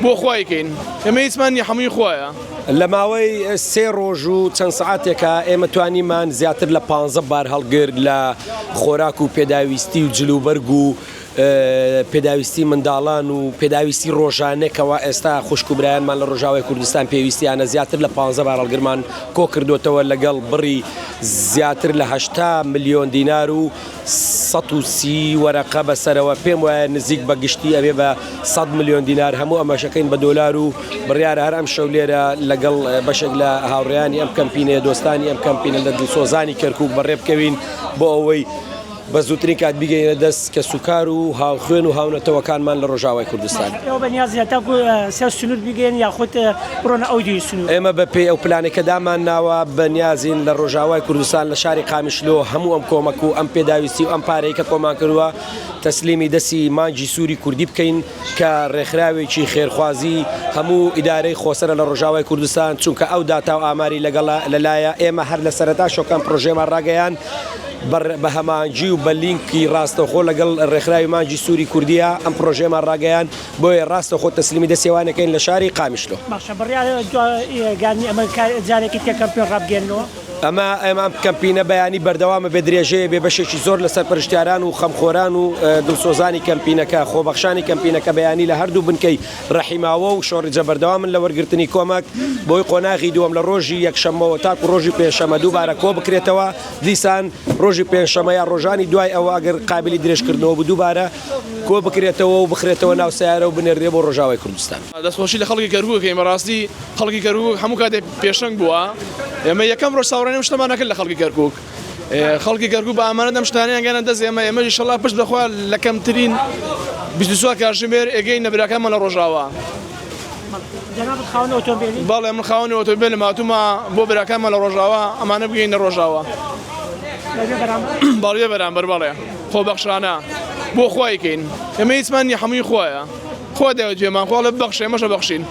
بۆ خوای کەین ئێمە هیچمان نیە هەمووی خوایە. لە ماوەی سێ ڕۆژ و چەند سەعاتێکا ئێمە توانیمان زیاتر لە پانزە بارهەڵگر لە خۆراک و پێداویستی و جلوبەرگ و پێداویستی منداڵان و پێداویستی ڕۆژانە کەوا ئێستا خوشک و برایانمان لە ڕۆژاوای کوردستان پێویستیانە زیاتر لە پانزە بارهەڵگرمان کۆکردوێتەوە لەگەڵ بڕی زیاتر لە 80 ملیۆن دینار و 130 وەرەقە بەسەرەوە پێم وایە نزیک بە گشتی ئەبێ بە 100 ملیۆن دینار هەموو ئەمەشەکەین بە دۆلار و بڕیارە هەر ئەم شەو لێرە لەگەڵ بەشێک لە هاوڕێیانی ئەم کەمپینەیە دۆستانی ئەم کەمپینە لە دڵسۆزانی کەرکک بەڕێ بکەوین بۆ ئەوەی بە زووترین کات بیگەینە دەست کەسوکار و هاوخوێن و هاونەتەوەکانمان لە ڕۆژاوای کوردستان. ئێوە بەنیازن تاکو سەر سنوور بیگەین یاخود بڕۆنە ئەو دیوی سنوور؟ ئێمە بە پێی ئەو پلانەی کە دامانناوە بەنیازین لە ڕۆژاوای کوردستان لە شاری قامیشلۆ هەموو ئەم کۆمەک و ئەم پێداویستی و ئەم پارەی کە کۆمان کردووە تەسلیمی دەستی مانگی سووری کوردی بکەین کە ڕێکخراوێکی خێرخوازی هەموو ئیدارەی خۆسەرە لە ڕۆژاوای کوردستان چونکە ئەو داتا و ئاماری لەگەڵە لەلایە ئێمە هەر لە سەرەتاشەوە کە ئەم پرۆژەیەمان ڕاگەیاند بە هەماهەنگی و بە لینکی ڕاستەوخۆ لەگەڵ ڕێکخراوی مانگی سووری کوردییە ئەم پڕۆژەیەمان ڕاگەیاند، بۆیە ڕاستەوخۆ تەسلیمی دەستی ئەوان ئەکەین لە شاری قامیشلۆ. باشە بڕیارە گانی ئەمە جارێکی تر کەمپین ڕابگەیەننەوە؟ ئەمە ئێمە ئەم کەمپینە بەیانی بەردەوامە بێ درێژەیە بێ بەشێکی زۆر لە سەرپەرشتیاران و خەمخۆران و دڵسۆزانی کەمپینەکە خۆبەخشانی کەمپینەکە بەیانی لە هەردوو بنکەی ڕەحیماوە و شۆڕجە بەردەوامن لە وەرگرتنی کۆمەک بۆی قۆناغی دووەم لە ڕۆژی یەکشەممەوە تاکو ڕۆژی پێنجشەممە دووبارە کۆبکرێتەوە دیسان ڕۆژی پێنجشەمە یا ڕۆژانی دوای ئەوە ئەگەر قابلی درێژکردنەوە بوو دووبارە کۆ بکرێتەوە و بخرێتەوە ناو سەیارە و بنێردرێ بۆ ڕۆژاوای کوردستان. دەستخۆشی لە خەڵکی کەرکوک ئەکەین بەڕاستی خەڵکی کەرکوک هەموو کاتێک پێشەنگ بووە ئێمە یەکەم ڕۆژ چاوەڕوانی ئەم شتەمان نەکرد لە خەڵکی کەرکوک خەڵکی کەرکوک بە ئامانەت ئەم شتانەیان گەیاندە دەست ئێمە ئێمەش ئیشەڵا پشت بەخوا لە کەمترین 24 کاتژمێر ئەگەینە براکانمان لە ڕۆژاوا. جەنابت خاوەنی ئۆتۆمبێلی؟ بەڵێ من خاوەنی ئۆتۆمبێلم هاتوومە بۆ براکانمان لە ڕۆژاوا ئەمانە بگەینە ڕۆژاوا. بەبێ بەرامبەر؟ بەڵێ بێ بەرامبەر بەڵێ خۆبەخشانە بۆ خوای کەین ئێمە هیچمان نیە هەمووی خوایە خوا داوێت پێمان خوا ئەڵێ ببەخشە ئێمەش ئەبەخشین.